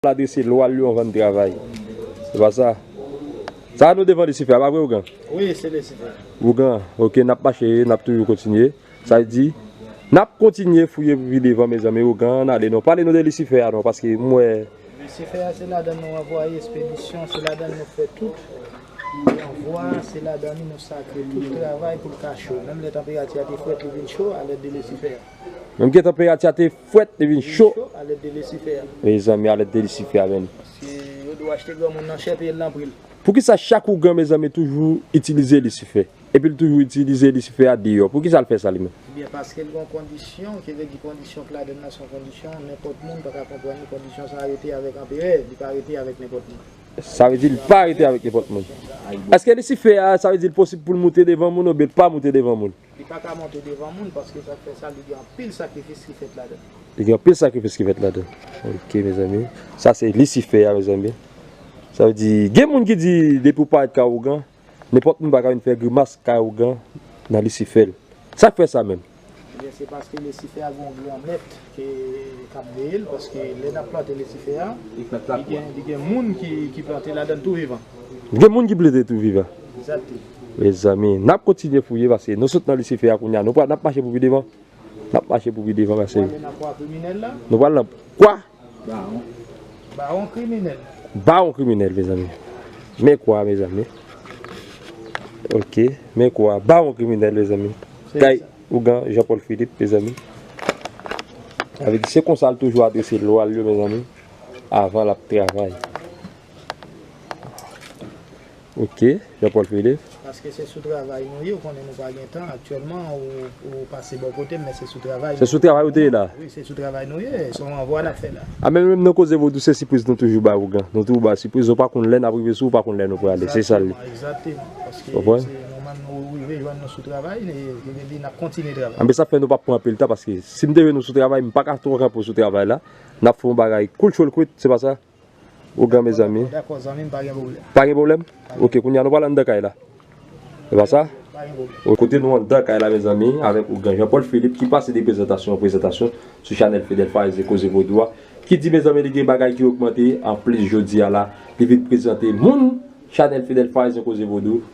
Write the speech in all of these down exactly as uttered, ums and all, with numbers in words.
L adrese lwa l yo anvan n travay. Se pa sa. Sa a nou devan Lisifè, pa vre, Ougan? Wi, se Lisifè. Ougan, ok, n ap mache, n ap toujou kontinye. Sa vle di, n ap kontinye fouye pou pi devan, mezanmi, Ougan, n ale non. Pale nou de Lisifè a non, paske m wè. Lisifè a, se ladan nou anvwaye espedisyon, se ladan nou fè tout. Li anvwa, se ladan nou sakre tout travay pou l ka cho. Menm lè tanperati a te frèt, li vin cho alèd de Lisifè a. Menm ke tanperati a te frèt, li vin cho. Cho alèd de Lisifè a. Mezanmi, alèd de Lisifè a, menm. Paske yo di w achte granmoun nan chè, peye l nan pri l. Poukisa chak Ougan, mezanmi, toujou itilize Lisifè? Epi l toujou itilize Lisifè a deyò. Poukisa l fè sa li menm? Ebyen, paske l gen yon kondisyon, ki vle di kondisyon k ladan l nan se yon kondisyon, nenpòt moun pa ka konprann li, kondisyon sa a rete avèk anperè, li pa rete avèk nenpòt moun. Sa vle di li pa rete avèk nenpòt moun. Èske Lisifè a, sa vle di l posib pou l moute devan moun oubyen l pa moute devan moun? Li pa ka monte devan moun, paske sa k fè sa, li gen anpil sakrifis ki fèt ladan l. Li gen anpil sakrifis ki fèt ladan l. Ok, mezanmi. Sa se Lisifè a, mezanmi. Sa vle di, gen moun ki di, depi w parèt kay Ougan, nenpòt moun pa ka vin fè grimas kay Ougan nan Lisifè l. Sa k fè sa menm? Ebyen, se paske Lisifè a gen yon gran mèt ke, k ap veye l, paske lè n ap plante Lisifè a, li gen, li gen moun ki, ki plante ladan l tou vivan. Gen moun ki plante tou vivan. Egzakte. Mezanmi, n ap kontinye fouye paske nou sot nan Lisifè a kounye a. Nou pral, n ap mache pou pi devan. N ap mache pou pi devan, mesye. Nou pral nan kwa kriminèl la. Nou pral nan kwa? Bawon. Bawon kriminèl. Bawon kriminèl, mezanmi. Men kwa, mezanmi. Ok, men kwa. Bawon kriminèl, mezanmi. Kay Ougan Jean Paul Philippe, mezanmi. Sa vle di se konsa l toujou adrese lwa l yo, mezanmi. Avan l ap travay. Ok, Jean Paul Philippe. Paske se sou travay nou ye, ou konnen nou pa gen tan. Aktyèlman, ou, ou pase bò kote m, men se sou travay nou ye. Se sou travay ou te ye la? Wi, se sou travay nou ye. Se yon anvwa n ap fè la. A, men menm nan Koze Vodou, se sipriz nou toujou bay Ougan. Nou toujou bay sipriz, ou pa konn lè n ap rive sou ou, ou pa konn lè nou prale. Se sa l ye. Egzakteman, egzakteman. Paske se moman nou rive jwenn nou sou travay, e, e, e n ap kontinye travay. A, men sa fè nou p ap pran anpil tan, paske si m te jwenn nou sou travay, m pa ka twò kanpe w sou travay la. N ap fè yon bagay cool, chol kwit, se pa sa? Ougan, mezanmi. Dakò, zanmi m, pa gen pwoblèm. Pa gen pwoblèm? Ok, kounye a nou pral anndan kay la. Se pa sa? Pa gen pwoblèm. Kote nou anndan kay la, mezanmi, avèk Ougan Jean Paul Philippe ki pase de prezantasyon an prezantasyon sou chanèl Fidel Fayez e Koze Vodou a. Ki di, mezanmi, li gen bagay ki ogmante anplis jodi a la. Li vin prezante moun chanèl Fidel Fayez e Koze Vodou.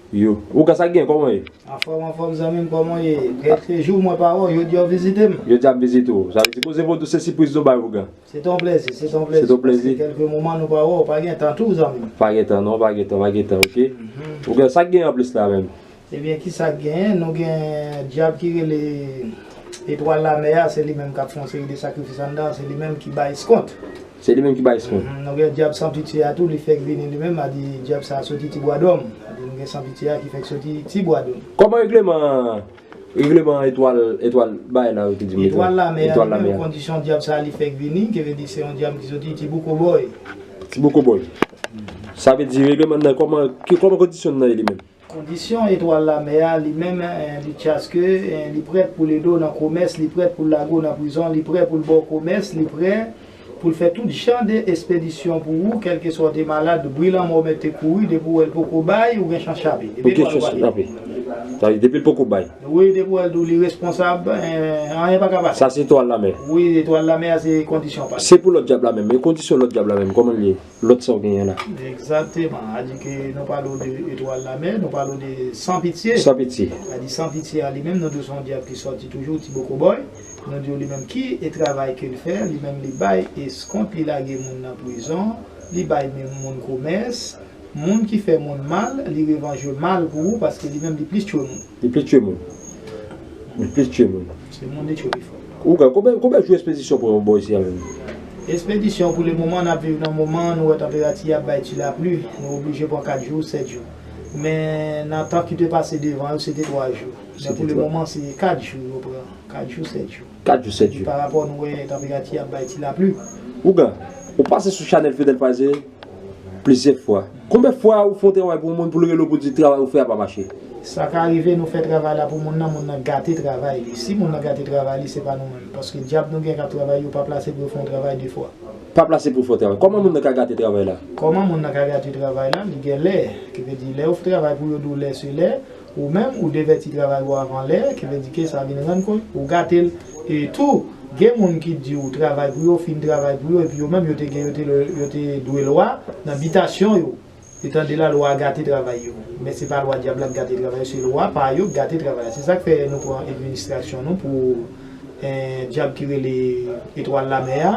Yo. Ougan, sa k gen, kòman w ye? Anfòm, anfòm, zanmi m, kòman w ye? Kèlke jou mwen pa wè w, jodi a w vizite m. Jodi a m vizite w. Sa vle di Koze Vodou se sipriz nou bay Ougan. Se t on plèzi, se t on plezi. Se t on plèzi. Paske kèlke moman nou pa wè w, pa gen tan tou, zanmi m. Pa gen tan, non, pa gen tan, pa gen tan, ok? Mhm. Ougan, sa k gen anplis la menm? Ebyen, kisa k genyen? Nou gen dyab ki rele Etwal Lamè a, se li menm k ap fè yon seri de sakrifis anndan, se li menm ki bay eskont. Se li menm ki bay eskont. Mhm, nou gen dyab San Pitye a tou, li fèk vini li menm, a di dyab sa a soti Ti Bwa Dòm. A di nou gen San Pitye a ki fèk soti Ti Bwa Dòm. Kòman regleman, regleman etwal, etwal bay la, yo te di m? Etwal Lamè a, li menm, kondisyon dyab sa a li fèk vini, ki vle di se yon dyab ki soti Ti Bou Kobòy. Ti Bou Kobòy. Sa vle di regleman nan kòman, ki, kòman kondisyon nan ye li menm? Kondisyon Etwal Lamè a, li menm, eh, li tchaske, eh, li prèt pou l ede w nan komès, li prèt pou l lage w nan prizon, li prè pou l ba w komès, li prè pou l fè tout jan de espedisyon pou ou, kèlkeswa w te malad, bri lanmò w mèt te kouri, depi w wè l poko bay, ou gen chans chape. Ou gen chans chape. Sa vle di depi l poko bay. Wi, depi w wè l di w li responsab, eh, anyen pa ka pase. Sa se Etwal Lamè. Wi, Etwal Lamè a se kondisyon pa l. Se pou lòt dyab la menm, men kondisyon lòt dyab la menm, kòman l ye? Lòt sa w genyen la. Egzakteman. A di ke nou pale w de Etwal Lamè, nou pale w de San Pitye. San Pitye. A di San Pitye a li menm, nou di w se yon dyab ki sòti toujou Ti Bou Kobòy. Nou di w li menm ki e travay ke l fè, li menm li bay eskont, li lage moun nan prizon, li bay menm moun komès, moun ki fè moun mal, li revanje mal pou ou, paske li menm li plis tchwe moun. Li plis tchwe moun. Li plis tchwe moun. Se moun li tchwe pi fò. Ougan, konbyen, konbyen jou espedisyon pran yon bò isi a menm? Espedisyon, pou le moman, n ap viv nan moman, nou wè tanperati ap bay ti lapli, nou oblije pran kat jou, sèt jou. Men nan tan ki te pase devan yo, se te twa jou. Men pou le moman, se kat jou yo pran, kat jou, sèt jou. Kat jou, sèt jou. Pa rapò nou wè tanperati ap bay ti lapli. Ougan, ou pase sou chanèl Fidel Fayez plizyè fwa. Konbyen fwa ou fè yon travay pou yon moun pou l rele w pou di travay ou fè a pa mache? Sa ka rive nou fè travay la pou moun nan, moun nan gate travay li. Si moun nan gate travay li, se pa nou menm. Paske dyab nou gen k ap travay yo pa plase pou yo fè yon travay de fwa. Pa plase pou fè yon travay. Kòman moun nan ka gate travay la? Kòman moun nan ka gate travay la? Li gen lè, ki vle di lè yo fè travay pou yo di w lè se lè, ou menm ou devèti travay ou avan lè, ki vle di ke sa vin rann kont ou gate l. E tou, Gen moun ki di w travay pou yo, fin travay pou yo, epi yo menm yo te gen, yo te, yo te dwe lwa nan bitasyon yo. Yo tande lalwa a gate travay yo. Men se pa lwa dyab la k gate travay yo, se lwa pa yo k gate travay la. Se sa k fè nou pran administrasyon nou pou en dyab ki rele Etwal Lamè a.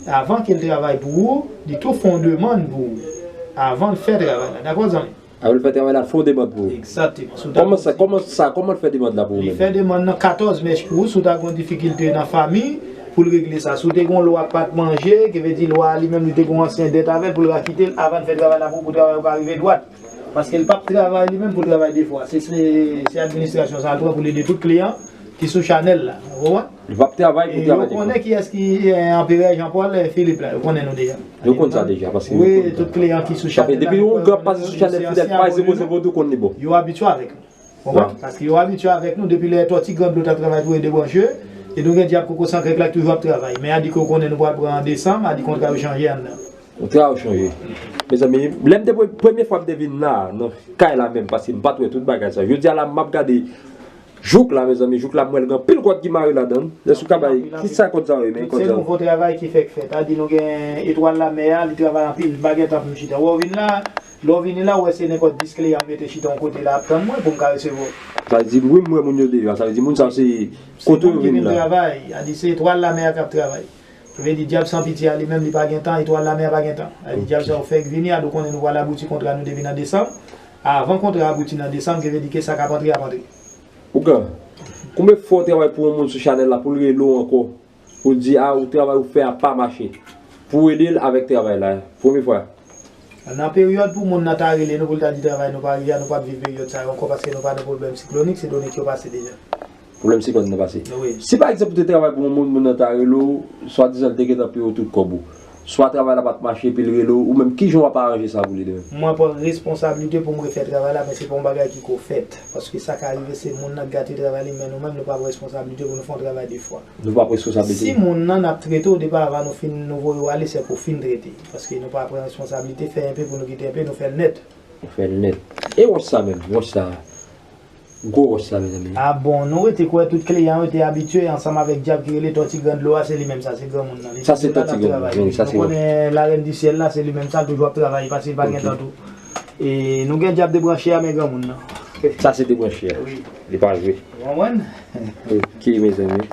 Avan ke l travay pou ou, li tou fè yon demann pou ou. Avan l fè travay la. Dakò, zanmi? Avan l fè travay la, l fè yon demann pou ou. Egzakteman. Si w ta Kòman sa, kòman sa, kòman l fè demann la pou ou Li menm? fè demann nan katòz mèch pou ou, si w ta gen yon difikilte nan fanmi, pou l regle sa. Si w te gen yon lwa k pa t manje, ki vle di lwa a li menm li te gen yon ansyen dèt avè l, pou l rakite l avan l fè travay la pou ou, pou travay ou ka rive dwat. Paske l p ap travay li menm pou l travay de fwa. Se, se, se administrasyon sa a l pran pou l ede tout kliyan ki sou chanèl la. Ou konprann? Li p ap travay pou E travay yo de fwa. konnen kiyès ki eh, anperè Jean Paul eh, Philippe la. Yo konnen nou deja. Yo konn sa deja, paske yo Wi, konn sa. tout kliyan ki sou Sa fè chanèl la, depi nou yon gran pase sou chanèl Fidèl, pa se koze vodou konn li bon. Yo abitye avèk nou. Ou konprann? Paske yo abitye avèk nou depi lè Tòti Grann Dlo t ap travay pou ede branche. E nou gen dyab Koko San Krèk la ki toujou ap travay. Men a di ke yo konnen nou pral pran an desanm, a di kontra yo chanje anndan. Kontra yo chanje. Mezanmi, lè m te pre- premye fwa m te vin la, nan kay la menm, paske m pa t wè tout bagay sa. Jodi a la, m ap gade jouk la, mezanmi, jouk la, m wè l gen anpil kòd ki mare ladan l. Lè sou ka bay, ki sa kòd sa yo ye, men Tout kòd se sa yo. nouvo travay ki fèk fèt. A di nou gen Etwal Lamè a, li travay anpil, m pa gen tan pou m chita. Wè w vin la, lè w vini la, w wè se nenpòt dis kliyan m mete chita yon kote la, ap tann mwen pou m ka resevwa w. Sa vle di, wi, m wè moun yo deyò a. Sa vle di, moun sa yo se Se kote moun yo ki vin vin la. travay, a di se Etwal Lamè a k ap travay. Ki vle di dyab san pitye a li menm li pa gen tan, Etwal Lamè a pa gen tan. A di dyab sa yo fèk vini, a di w konnen nou pral abouti kontra nou depi nan desanm. Avan kontra abouti nan desanm, ki vle di ke sa k ap antre ap antre. Ougan, konbyen fwa w travay pou yon moun sou chanèl la pou l rele w ankò? Pou l di, a, ou travay ou fè a pa mache. Pou w ede l avèk travay la, premye fwa. Nan peryòd pou moun nan ta rele nou pou l ta di travay nou pa rive a, nou p ap viv peryòd sa yo ankò paske nou pa nan pwoblèm siklonik, se donik yo pase deja. Pwoblèm siklòn nan pase. Wi. Si pa egzanp ou te travay pou yon moun, moun nan ta rele w, swadizan l te gentan peye w tout kòb ou. Swa travay la pa t mache epi l rele w, ou menm kijan w ap aranje sa pou li demen? Mwen pran responsablite pou m refè travay la, men se pa yon bagay ki ko fèt. Paske sa ka rive se moun nan k gate travay li, men nou menm nou pa pran responsablite pou nou fè yon travay de fwa. Nou pa pran responsablite. Si moun nan n ap trete w depi avan nou fin nou voye w ale, se pou w fin trete. Paske nou pa pran responsablite, fè enpe pou nou kite enpe, nou fè l nèt. Nou fè l nèt. E wòch sa menm, wòch sa. Gwo wòch sa, mezanmi. A bon, nou rete kwè tout kliyan yo te abitye ansanm avèk dyab ki rele Tòti Grann Dlo a, se li menm sa, se granmoun nan. Li Sa se toujou la n ap Tòti Grann Dlo, travay. wi, sa Nou se konnen Larenn di syèl la, se li menm sa, l toujou ap travay, li pase, li pa gen Ok. tan tou. E nou gen dyab debranche a, men granmoun nan. Sa se debranche a. Wi. Li pa jwe. Ou konprann? Ok, mezanmi.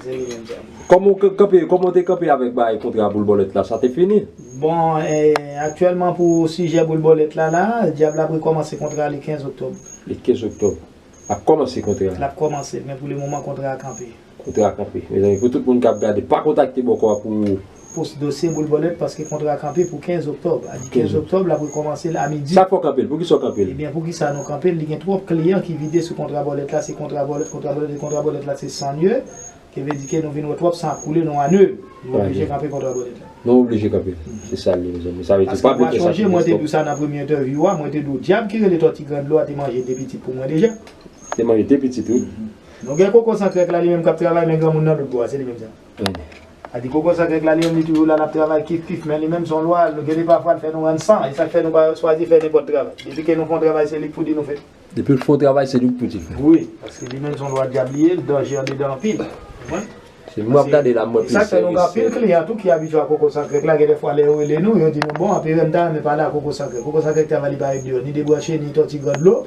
Se li menm sa. Kòman w k- kanpe, kòman w te kanpe avèk bagay kontra boul bòlèt la? Sa te fini? Bon, eh, aktyèlman pou sijè boul bòlèt la, la, dyab la pou kòmanse kontra li kenz oktòb. Li kenz oktòb. L ap kòmanse kontra. L ap kòmanse, men pou le moman kontra a kanpe. Kontra a kanpe. Mezanmi, pou tout moun k ap gade, pa kontakte bòkò a pou Pou dosye boul bòlèt, paske kontra a kanpe pou kenz oktòb. A di kenz oktòb, l ap rekòmanse l a midi. Sa k fè w kanpe l? Poukisa w kanpe l? Ebyen, poukisa nou kanpe l? Li gen twòp kliyan ki vide sou kontra bòlèt la, se kontra bòlèt, kontra bòlèt, e kontra bòlèt la se san nè, ki vle di ke nou vin wè twòp san ap koule, nou a nè. Nou oblije kanpe kontra bòlèt la. Nou oblije kanpe l. Se sa l ye, mezanmi. Sa vle di Paske pa w pa vle fè chonje, mwen te sakrifis di w sa nan premye entèvyou a, mwen te di w dyab ki rele Tòti Grann Dlo a te manje de pitit pou mwen deja. Te manje de pitit, wi. Nou gen Koko San Krèk la, li menm k ap travay, men granmoun nan lòt bò a, se li menm sa. Tande. A di Koko San Krèk la, li menm li toujou la, l ap travay kif kif, men li menm se yon lwa, nou gen de pafwa l fè nou rann san, e sa k fè nou pa chwazi fè nenpòt travay. Depi ke nou fè yon travay, se li k pou di nou fè. Depi l fè yon travay, se li k pou di l fè. Wi, paske li menm se yon lwa dyab li ye, l danje andedan anpil. Ou konprann? Se m ap gade la, mwen E sa k fè nou gen anpil kliyan tou ki abitye a Koko San Krèk la, gen de fwa lè yo rele nou, yo di nou, bon, anperè m ta renmen pale a Koko San Krèk. Koko San Krèk travay li pa ret deyò, ni debranche, ni Tòti Grann Dlo,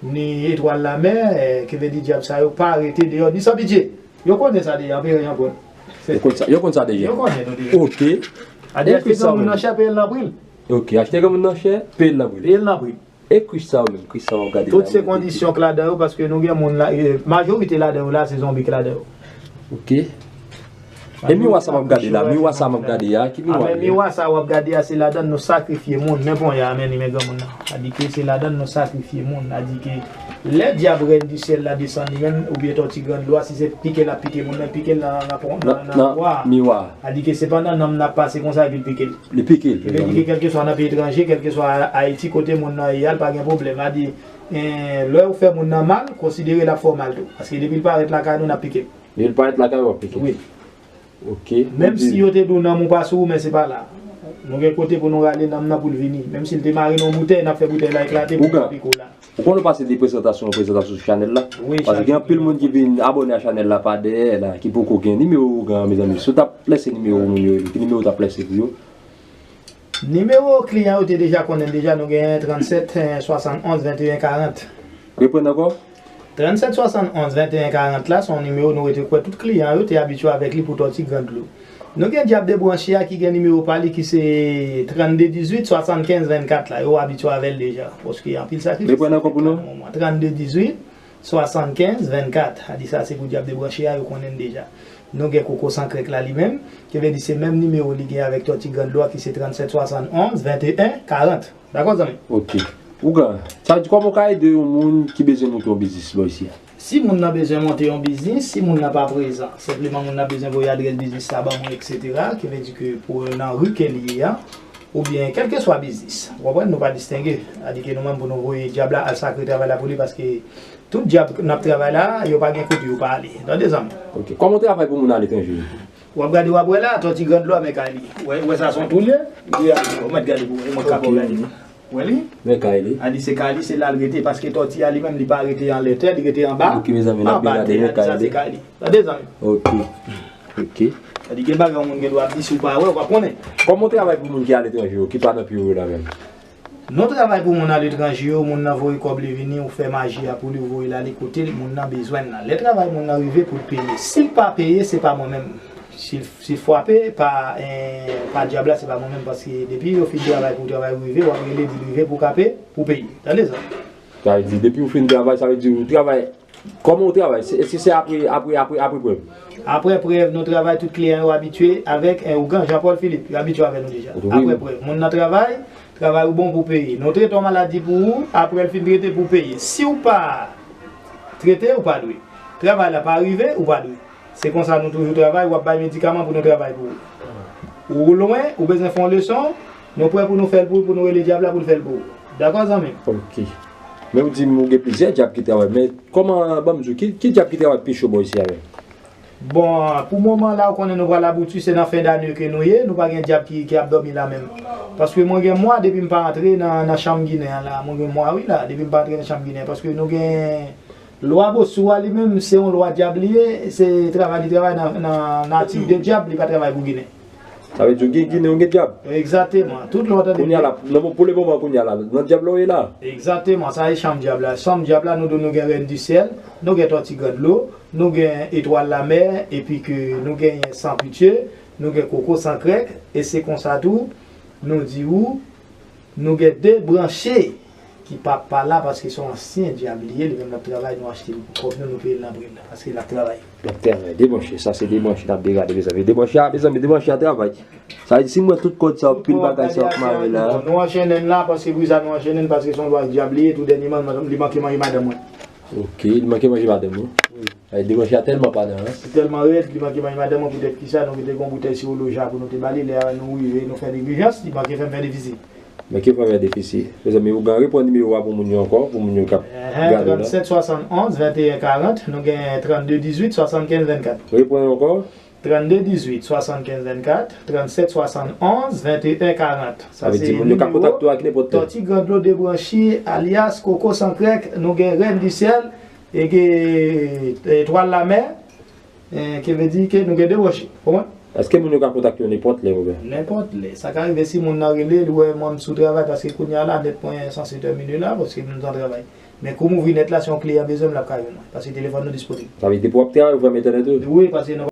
ni Etwal Lamè, eh, ki vle di dyab sa yo pa rete deyò, ni san pitye. Yo konnen sa deja, anperè Jan Pòl. Yo konn sa, yo konn sa deja. Yo konnen nou deja. Ok. A di achte granmoun nan chè, peye l nan pri l. Ok, achte granmoun nan chè, peye l nan pri l. Peye l nan pri l. E Kris sa w menm, Kris sa w ap gade la. Tout se kondisyon k ladan yo, paske nou gen moun la, eh, majorite ladan yo la, se zonbi k ladan yo. Ok. E miwa sa m ap gade la, miwa sa m ap gade a, ki miwa li ye? Miwa sa w ap gade a, se ladan nou sakrifye moun, men ponya a, men li men granmoun nan. Sa di ke se ladan nou sakrifye moun, sa di ke lè dyab rèn di syèl la desann li menm, oubyen Tòti Grann Dlo a, si se pike l ap pike moun nan, pike l nan, nan, nan, nan, nan miwa a. Sa di ke se pandan nanm nan ap pase konsa epi l pike l. Li pike l. Li vle di ke kèlkeswa nan peyi etranje, kèlkeswa Ayiti, kote moun nan ye a, l pa gen pwoblèm. A di, eh, lè ou fè moun nan mal, konsidere l ap fè w mal tou. Paske depi l parèt lakay nou, n ap pike l. Depi l parèt lakay ou, w ap pike l. Wi. Ok. Menm si yo te di w nanm ou pa sou ou, men se pa la. Nou gen kote pou nou rale nanm nan pou l vini. Menm si l te mare nan yon boutèy, n ap fè boutèy la eklate pou l piko la. Ou konn ou pase de prezantasyon an prezantasyon sou chanèl la? Paske gen anpil moun ki vin abòne a chanèl la pa dèyè la, ki poko gen nimewo ougan an, mezanmi. Si w t ap lèse nimewo moun yo, ki nimewo w t ap lèse pou yo? Nimewo kliyan yo te deja konnen deja, nou genyen trannsèt swasannonz venteyen karant. Reprann ankò? Trannsèt swasannonz venteyen karant la, se yon nimewo nou rete kwè tout kliyan yo te abitye avèk li pou Tòti Grann Dlo. Nou gen Dyab Debranche a ki gen nimewo pa li ki se trannde dizuit swasannkenz vennkat la. Yo abitye avè l deja. Paske anpil sakrifis. Reprann ankò pou nou. Trannde dizuit swasannkenz vennkat. A di sa se pou Dyab Debranche a, yo konnen l deja. Nou gen Koko San Krèk la li menm, ki vle di se menm nimewo li gen avèk Tòti Grann Dlo a ki se trannde sèt swasannonz venteyen karant. Dakò zanmi? Ok. Ougan, sa vle di kòman w ka ede yon moun ki bezwen monte yon biznis bò isi a? Si moun nan bezwen monte yon biznis, si moun nan pa prezan, senpleman moun nan bezwen voye adrès biznis la ban mwen, etsetera. Ki vle di ke pou nan ri ke li ye a, oubyen kèlkeswa biznis. Ou konprann? Nou pa distenge. Sa di ke nou menm pou nou voye dyab la al sakre travay la pou li, paske tout dyab n ap travay la, yo pa gen kote yo pa ale. Tande zanmi? Ok. Kòman w travay pou moun aletranje yo? W ap gade w ap wè la, Tòti Grann Dlo a men kay li. Ou wè, ou wè sa se yon twou l ye? Li ye a, ou mèt gade pou ou, ou mèt ka ba w gade. Ou wè li? Men kay li. A di se kay li, se la l rete, paske tòti a li menm li pa rete anlè tè, li rete anba, anba tè, a di sa se kay li. Tande zanmi? Ok. Ok. Sa di gen bagay yon moun gen dwa ap di si w pa wè, w pa konnen. Kòman w travay pou moun ki aletranje yo, ki pa nan peyi w la menm? Nou travay pou moun aletranje yo, moun nan voye kòb li vini, ou fè maji a pou li, ou voye l ale kote moun nan bezwen l la. Lè travay moun nan rive pou l peye. Si l pa peye, se pa mwen menm. Si l si l fwape pa, en, pa dyab la, se pa mwen menm, paske depi yo fin travay pou travay ou rive, w ap rele di l rive pou w ka pe, pou w peye. Tande sa? Sa vle di, depi w fin travay, sa vle di ou travay, kòman ou travay? Se, èske se apre, apre, apre, apre prèv? Apre prèv, nou travay, tout kliyan yo abitye avèk, en, ougan Jean Paul Philippe. Yo abitye avè nou deja. Apre prèv, moun nan travay, travay ou bon pou peye. Nou trete yon maladi pou ou, apre l fin trete pou peye. Si w pa trete, ou pa dwe. Travay la pa rive, ou pa dwe. Se konsa nou toujou travay, w ap bay medikaman pou nou travay pou ou. Ou lwen, ou bezwen fè yon leson, nou prè pou nou fè l pou ou, pou nou rele dyab la pou l fè l pou ou. Dakò zanmi m? Ok. Men ou di m ou gen plizyè dyab ki travay, men kòman, ban m di w, ki, ki dyab ki travay pi cho bò isi a menm? Bon, pou moman la, ou konnen nou pral abouti, se nan fen dane ke nou ye, nou pa gen dyab ki, ki ap dòmi la menm. Paske mwen gen mwa depi m pa antre nan, nan chanm ginen an la, mwen gen mwa wi la, depi m pa antre nan chanm ginen an, paske nou gen Lwa Bosou a li menm, se yon lwa dyab li ye, se travay li travay nan, nan nati de dyab, li pa travay pou Ginen. Sa vle di w gen Ginen, w gen dyab. Egzakteman. Tout lè w tande. Kounye a la, nan, pou lemoman kounye a la, nan dyab la w ye la. Egzakteman, sa se chanm dyab la. Chanm dyab la, nou di w nou gen Rèn di Syèl, nou gen Tòti Grann Dlo, nou gen Etwal Lamè, epi ke nou genyen San Pitye, nou gen Koko San Krèk, e se konsa tou, nou di w, nou gen Debranche. Ki p ap pa la paske se yon ansyen dyab li ye, li menm l ap travay, nou achte l pou kòb nou, nou peye l nan pri l la, paske l ap travay. L ap travay, Debranche, sa se Debranche n ap degade mezanmi. Debranche a, mezanmi, Debranche a travay. Sa vle di si m wè tout kòd sa yo, pil bagay sa yo ap mare la. Nou anchennen l la paske bri sa nou anchennen l paske se yon lwa dyab li ye, tou dènyèman li manke manje madanm mwen. Ok, li manke manje madanm ou? Wi. Ay, Debranche a tèlman pa nan rans. Li tèlman rèd, li manke manje madanm mwen, poutèt ki sa, nou te gen yon boutèy siro loja pou nou te ba li, lè nou rive, nou fè neglijans, li manke fè m fè defisi. Manke fè m fè defisi. Mezanmi, ougan reprann nimewo a pou moun yo ankò, pou moun yo k ap gade w la. Trannsèt swasannonz venteyen karant, nou gen trannde dizuit swasannkenz vennkat. Reprann ankò. Trannde dizuit swasannkenz vennkat, trannsèt swasannonz venteyen karant. Sa se nimewo Tòti Grann Dlo Debranche alyas Koko San Krèk, nou gen Rèn di Syèl, e gen Etwal Lamè, e ki vle di ke nou gen Debranche. Konprann? Èske moun yo ka kontakte w nenpòt lè, oubyen? Nenpòt lè. Sa ka rive si moun nan rele, li wè mwen m sou travay, paske kounye a la, nèt mwen sanse tèmine la, paske m nan travay. Men kou m ouvri nèt la, si yon kliyan bezwen m, l ap ka jwenn mwen, paske telefòn nou disponib. Sa vle di depi w ap travay, ou fèmen entènèt ou? Wi, paske nou